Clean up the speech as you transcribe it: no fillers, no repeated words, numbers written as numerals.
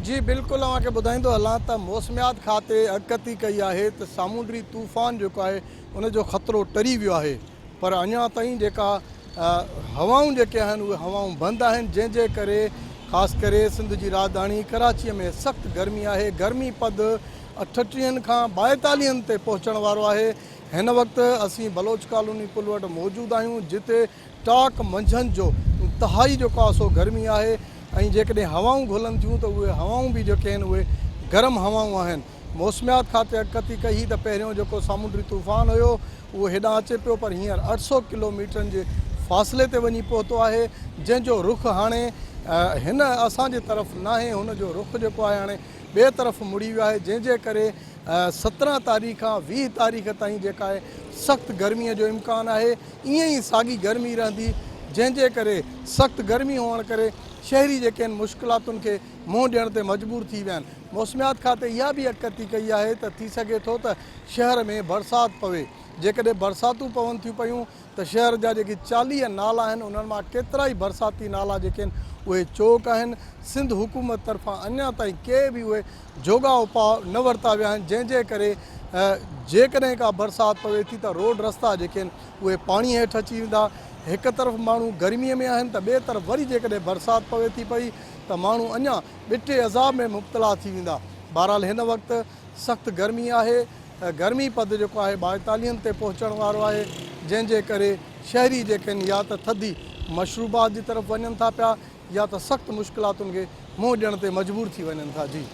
جي بلڪل اوهان کي ٻڌائيندو هلان ته موسميات کاتي اڳڪٿي ڪئي آهي ته سامونڊي طوفان جيڪو آهي ان جو خطرو ٽري ويو آهي پر اڃا تائين جيڪا هوائون جيڪي آهن اهي هوائون بند آهن جنهن جي ڪري خاص ڪري سنڌ جي راڄڌاڻي ڪراچي ۾ سخت گرمي آهي گرمي پد اٺٽيهن کان ٻائيتاليهن تي پهچڻ وارو آهي هن وقت اسين بلوچ ڪالوني پل وٽ موجود آهيون جتي ٽاڪ منجهند جو انتهائي جيڪو آهي سو گرمي آهي ۽ جيڪڏهن هوائون گهلن ٿيون ته اهي هوائون به جيڪي آهن اهي گرم هوائون آهن. موسميات کاتي اڳڪٿي ڪئي هئي ته پهريون جيڪو سامونڊي طوفان هيو اهو هيڏانهن اچي پيو پر هينئر 800 ڪلو ميٽرن جي فاصلي تي وڃي پهتو آهي جنهن جو رخ هاڻي هن اسان جي طرف ناهي هن جو رخ جيڪو آهي هاڻي ٻئي طرف مڙي ويو آهي جنهن جي ڪري 17 تاريخ کان 20 تاريخ تائين جيڪا آهي سخت گرمي جو امڪان آهي. ائين ئي ساڳي گرمي رهندي جنهن جي ڪري سخت گرمي هئڻ ڪري شهري جيڪي آهن مشڪلاتن کي منهن ڏيڻ تي مجبور ٿي ويا آهن. موسميات کاتي اها به اڳڪٿي ڪئي آهي ته ٿي سگهي ٿو ته شهر ۾ برسات پوي جيڪڏهن برساتون پون ٿيون پيون ته شهر جا جيڪي 40 نالا آهن انهن مان ڪيترائي برساتي نالا جيڪي آهن اهي چوڪ آهن سنڌ حڪومت طرفان اڃا تائين ڪي به اهي جوڳا اپاء نه ورتا ويا آهن جنهن جي ڪري جيڪڏهن ڪا برسات پوي ٿي ته روڊ رستا جيڪي آهن اهي پاڻي هيٺ اچي ويندا هڪ طرف ماڻهو گرمي ۾ آهن ته ٻئي طرف وري جيڪڏهن برسات پوي ٿي پئي ته ماڻهو اڃا ٻٽي عذاب ۾ مبتلا ٿي ويندا بهرحال هن وقت سخت گرمي آهي گرمي پد جيڪو آهي ٻائيتاليهن تي پهچڻ وارو آهي جنهن جي ڪري شهري جيڪي آهن يا ته ٿڌي مشروبات جي طرف وڃن ٿا پيا يا ته سخت مشڪلاتن کي منهن ڏيڻ تي مجبور ٿي وڃن ٿا جي.